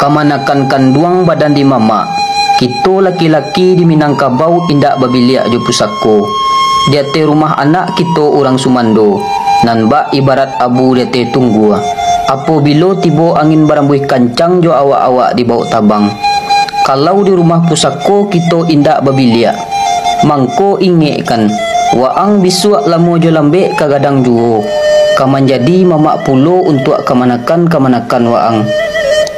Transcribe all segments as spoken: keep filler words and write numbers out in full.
Kamanakan kanduang badan di mamak, kito laki-laki di Minangkabau indak babiliak jo pusako. Di ateh rumah anak kito urang sumando, nan bak ibarat abu di ateh tunggua. Apobilo tibo angin barambuih kancang jo awak-awak di bawok tabang. Kalau di rumah pusako kito indak babiliak, mangko ingekkan, waang bisuak lamo jo lambek ka gadang juo, ka manjadi mamak pulo untuak kamanakan-kamanakan waang.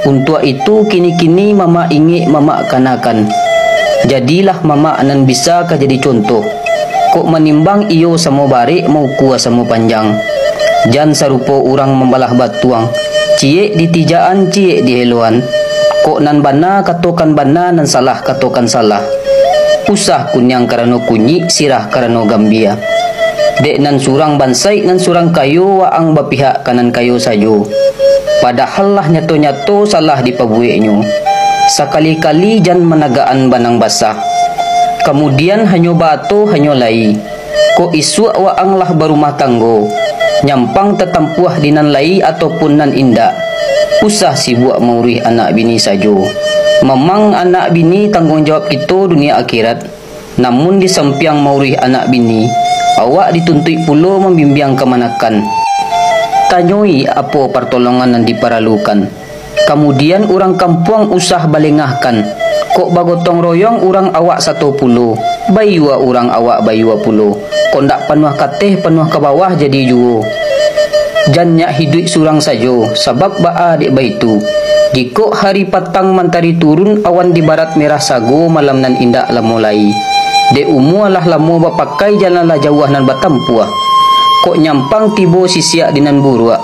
Untuak itu, kini-kini mamak ingek mamak kanakan. Jadilah mamak nan bisa ka jadi contoh. Kok manimbang iyo samo barek, maukua samo panjang. Jan sarupo urang mambalah batuang, ciyek di tijaan, ciyek di heloan. Kok nan bana, katokan bana, nan salah, katokan salah. Usah kuniang karano kunyik, sirah karano gambia. Dek nan surang bansaik, nan surang kayo, waang bapihak ka nan kayo sajo. Padahal lah nyato-nyato salah dipabuweknyo. Sakali-kali jan managaan banang basah. Kamudian, hanyo baato, hanyo lai. Kok isuak waang lah barumah tanggo, nyampang tatampuah di nan lai ataupun nan indak, usah sibuak mauruih anak bini sajo. Mamang anak bini tangguang jawab kito dunia akhirat, namun di sampiang mauruih anak bini, awak dituntuik pulo mambimbiang kamanakan. Tanyoi apo partolongan nan diparalukan. Kamudian, urang kampuang usah balengahkan. Kok bagotong royong urang, awak sato pulo, bayua urang, awak bayua pulo. Kok ndak panuah ka ateh, panuah ka bawah jadi juo. Jan nyak hiduik surang sajo, sabab baa dek baitu. Jikok hari patang mantari turun, awan di barat merah sago, malam nan indak lamo lai. Dek umua lah lamo bapakai, jalan lah jauah nan batampuah. Kok nyampang tibo sisiak di nan buruak,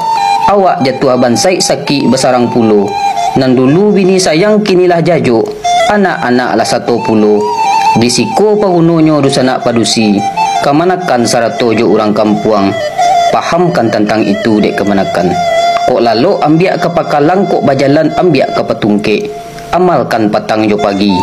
awak jatuah bansaik, sakik basarang pulo. Nan dulu bini sayang, kini lah jajok, anak-anak lah sato pulo. Di siko pagunonyo dunsanak padusi, kamanakan sarato jo urang kampuang. Pahamkan tantang itu dek kamanakan. Kok lalok ambiak ka pakalang, kok bajalan ambiak ka patungkek. Amalkan patang jo pagi.